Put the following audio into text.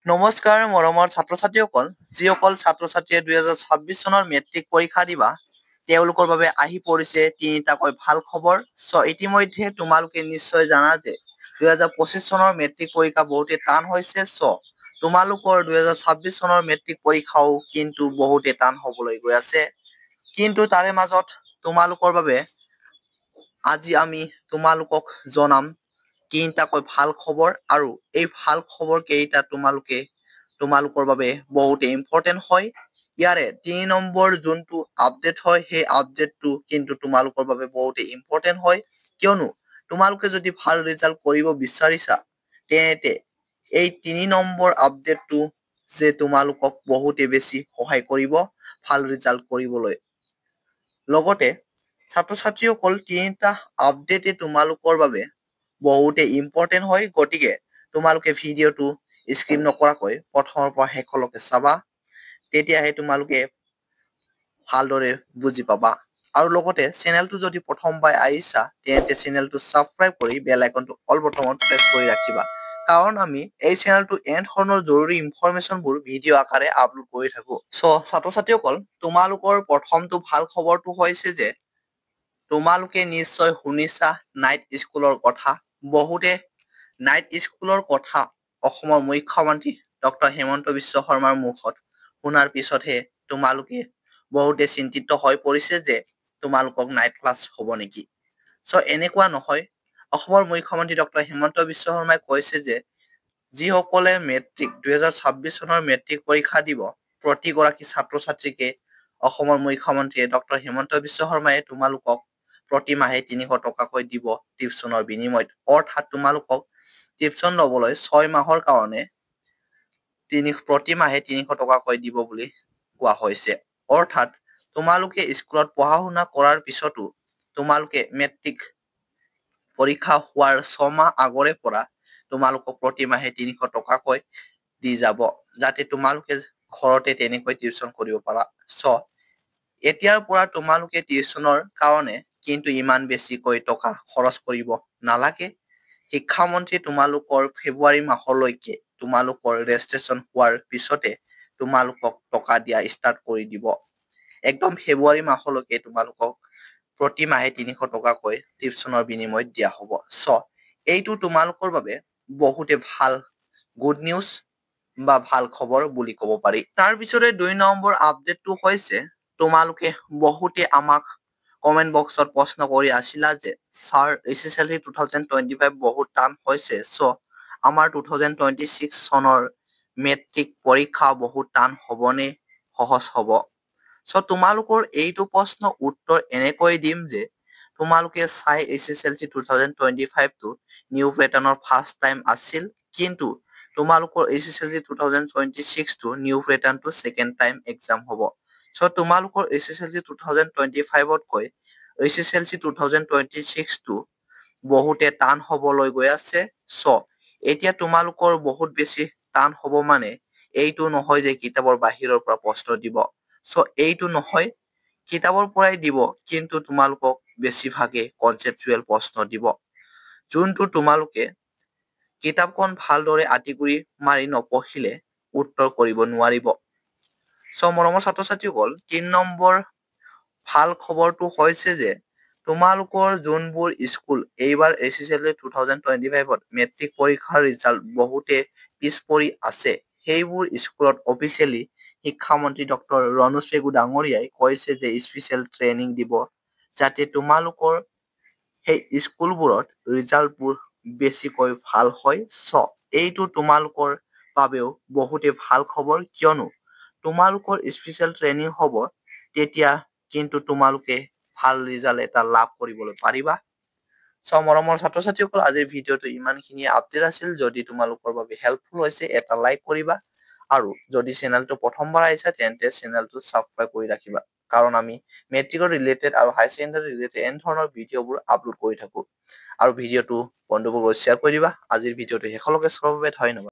নমস্কাৰ মৰমৰ ছাত্ৰ-ছাত্ৰীসকল। যিসকল ছাত্ৰ-ছাত্ৰীয়ে 2026 চনৰ মেট্ৰিক পৰীক্ষা দিবা, তেওঁলোকৰ বাবে আহি পৰিছে তিনিটাকৈ ভাল খবৰ। চ' ইতিমধ্যে তোমালোকে নিশ্চয় জানা যে 2025 চনৰ মেট্ৰিক পৰীক্ষা বহুতেই টান হৈছে। চ' তোমালোকৰ 2026 চনৰ মেট্ৰিক পৰীক্ষাও কিন্তু বহুতেই টান হ'বলৈ গৈ আছে। কিন্তু তাৰে মাজত তোমালোকৰ বাবে আজি আমি তোমালোকক জনাম তিনিটাকৈ ভাল খবৰ আৰু এই ভাল খবৰ কেইটা তোমালোকৰ বাবে বহুতে ইম্পৰ্টেণ্ট হয়। ইয়াৰে 3 নম্বৰ যোনটো আপডেট হয়, সেই আপডেটটো কিন্তু তোমালোকৰ বাবে বহুতে ইম্পৰ্টেণ্ট হয়, কিয়নো তোমালোকে যদি ভাল ৰিজাল্ট কৰিব বিচাৰিছা, তেন্তে এই 3 নম্বৰ আপডেটটো যে তোমালোকক বহুতে বেছি সহায় কৰিব ভাল ৰিজাল্ট কৰিবলৈ। লগতে ছাত্ৰ ছাত্ৰীসকল, তিনিটা আপডেটে তোমালোকৰ বাবে বহুতে ইম্পৰ্টেণ্ট হয়, গতিকে তোমালোকে ভিডিঅ'টো স্কিপ নকৰাকৈ প্ৰথমৰ পৰা শেষলৈকে চাবা, তেতিয়াহে তোমালোকে ভালদৰে বুজি পাবা। আৰু লগতে চেনেলটো যদি প্ৰথমবাৰ আহিছা, তেন্তে চেনেলটো ছাবস্ক্ৰাইব কৰি বেল আইকনটো অল বটনত প্ৰেছ কৰি ৰাখিবা, কাৰণ আমি এই চেনেলটো এনেধৰণৰ জৰুৰী ইনফৰমেশ্যনবোৰ ভিডিঅ' আকাৰে আপলোড কৰি থাকো। চ' ছাত্ৰ ছাত্ৰীসকল, তোমালোকৰ প্ৰথমটো ভাল খবৰটো হৈছে যে তোমালোকে নিশ্চয় শুনিছা নাইট স্কুলৰ কথা। বহুতে নাইট স্কুলৰ কথা অসমৰ মুখ্যমন্ত্ৰী ডক্টৰ হিমন্ত বিশ্ব শৰ্মাৰ মুখত শুনাৰ পিছতহে তোমালোকে বহুতে চিন্তিত হৈ পৰিছে যে তোমালোকক নাইট ক্লাছ হ'ব নেকি। চ' এনেকুৱা নহয়। অসমৰ মুখ্যমন্ত্ৰী ডক্টৰ হিমন্ত বিশ্ব শৰ্মাই কৈছে যে যিসকলে মেট্ৰিক 2026 চনৰ মেট্ৰিক পৰীক্ষা দিব, প্ৰতিগৰাকী ছাত্ৰ ছাত্ৰীকে অসমৰ মুখ্যমন্ত্ৰীয়ে ডক্টৰ হিমন্ত বিশ্ব শৰ্মাই তোমালোকক প্ৰতি মাহে 300 টকাকৈ দিব টিউচনৰ বিনিময়ত। অৰ্থাৎ তোমালোকক টিউচন ল'বলৈ 6 মাহৰ কাৰণে প্ৰতি মাহে 300 টকাকৈ দিব বুলি কোৱা হৈছে। অৰ্থাৎ তোমালোকে স্কুলত পঢ়া শুনা কৰাৰ পিছতো তোমালোকে মেট্ৰিক পৰীক্ষা হোৱাৰ 6 মাহ আগৰে পৰা তোমালোকক প্ৰতি মাহে 300 টকাকৈ দি যাব, যাতে তোমালোকে ঘৰতে তেনেকৈ টিউচন কৰিব পাৰা। চ' এতিয়াৰ পৰা তোমালোকে টিউচনৰ কাৰণে কিন্তু ইমান বেছিকৈ টকা খৰচ কৰিব নালাগে। শিক্ষামন্ত্ৰী তোমালোকৰ ফেব্ৰুৱাৰী মাহলৈকে তোমালোকৰ ৰেজিষ্ট্ৰেশ্যন হোৱাৰ পিছতে তোমালোকক টকা দিয়া ষ্টাৰ্ট কৰি দিব। একদম ফেব্ৰুৱাৰী মাহলৈকে তোমালোকক প্ৰতি মাহে 300 টকাকৈ টিউচনৰ বিনিময়ত দিয়া হ'ব। চ' এইটো তোমালোকৰ বাবে বহুতে ভাল গুড নিউজ বা ভাল খবৰ বুলি ক'ব পাৰি। তাৰপিছতে 2 নম্বৰ আপডেটটো হৈছে, তোমালোকে বহুতে আমাক কমেণ্ট বক্সত প্ৰশ্ন কৰি আছিলা যে ছাৰ, এইচএছএলচি 2025 বহুত টান হৈছে, চ' আমাৰ 2026 চনৰ মেট্ৰিক পৰীক্ষা বহুত টান হ'বনে সহজ হ'ব? চ' তোমালোকৰ এইটো প্ৰশ্ন উত্তৰ এনেকৈ দিম যে তোমালোকে চাই এইচএছএলচি 2025টো নিউ পেটাৰ্ণৰ ফাৰ্ষ্ট টাইম আছিল, কিন্তু তোমালোকৰ এইচএছএলচি 2026টো নিউ পেটাৰ্ণটো ছেকেণ্ড টাইম এক্সাম হ'ব। চ' তোমালোকৰ এইচএছএলচি 2025তকৈ এইচএছএলচি 2026টো বহুতে টান হ'বলৈ গৈ আছে। চ' এতিয়া তোমালোকৰ বহুত বেছি টান হ'ব মানে এইটো নহয় যে কিতাপৰ বাহিৰৰ পৰা প্ৰশ্ন দিব। চ' এইটো নহয়, কিতাপৰ পৰাই দিব, কিন্তু তোমালোকক বেছিভাগে কনচেপচুৱেল প্ৰশ্ন দিব, যোনটো তোমালোকে কিতাপখন ভালদৰে আঁতিগুৰি মাৰি নপঢ়িলে উত্তৰ কৰিব নোৱাৰিব। চ' মৰমৰ ছাত্ৰ ছাত্ৰীসকল, 3 নম্বৰ ভাল খবৰটো হৈছে যে তোমালোকৰ যোনবোৰ স্কুল এইবাৰ এইচএছএলচি 2025ত মেট্ৰিক পৰীক্ষাৰ ৰিজাল্ট বহুতে পিছ পৰি আছে, সেইবোৰ স্কুলত অফিচিয়েলি শিক্ষামন্ত্ৰী ডক্টৰ ৰণোজ পেগু ডাঙৰীয়াই কৈছে যে স্পেচিয়েল ট্ৰেইনিং দিব, যাতে তোমালোকৰ সেই স্কুলবোৰত ৰিজাল্টবোৰ বেছিকৈ ভাল হয়। চ' এইটো তোমালোকৰ বাবেও বহুতে ভাল খবৰ, কিয়নো তোমালোকৰ স্পেচিয়েল ট্ৰেইনিং হ'ব, তেতিয়া কিন্তু তোমালোকে ভাল ৰিজাল্ট এটা লাভ কৰিবলৈ পাৰিবা। চ' মৰমৰ ছাত্ৰ ছাত্ৰীসকল, আজিৰ ভিডিঅ'টো ইমানখিনি আপডেট আছিল। যদি তোমালোকৰ বাবে হেল্পফুল হৈছে, এটা লাইক কৰিবা আৰু যদি চেনেলটো প্ৰথমবাৰ আহিছা, তেন্তে চেনেলটো ছাবস্ক্ৰাইব কৰি ৰাখিবা, কাৰণ আমি মেট্ৰিকৰ ৰিলেটেড আৰু হাই ছেকেণ্ডাৰী ৰিলেটেড এনেধৰণৰ ভিডিঅ'বোৰ আপলোড কৰি থাকোঁ। আৰু ভিডিঅ'টো বন্ধুবৰ্গক শ্বেয়াৰ কৰি দিবা। আজিৰ ভিডিঅ'টো শেষলৈকে চোৱাৰ বাবে ধন্যবাদ।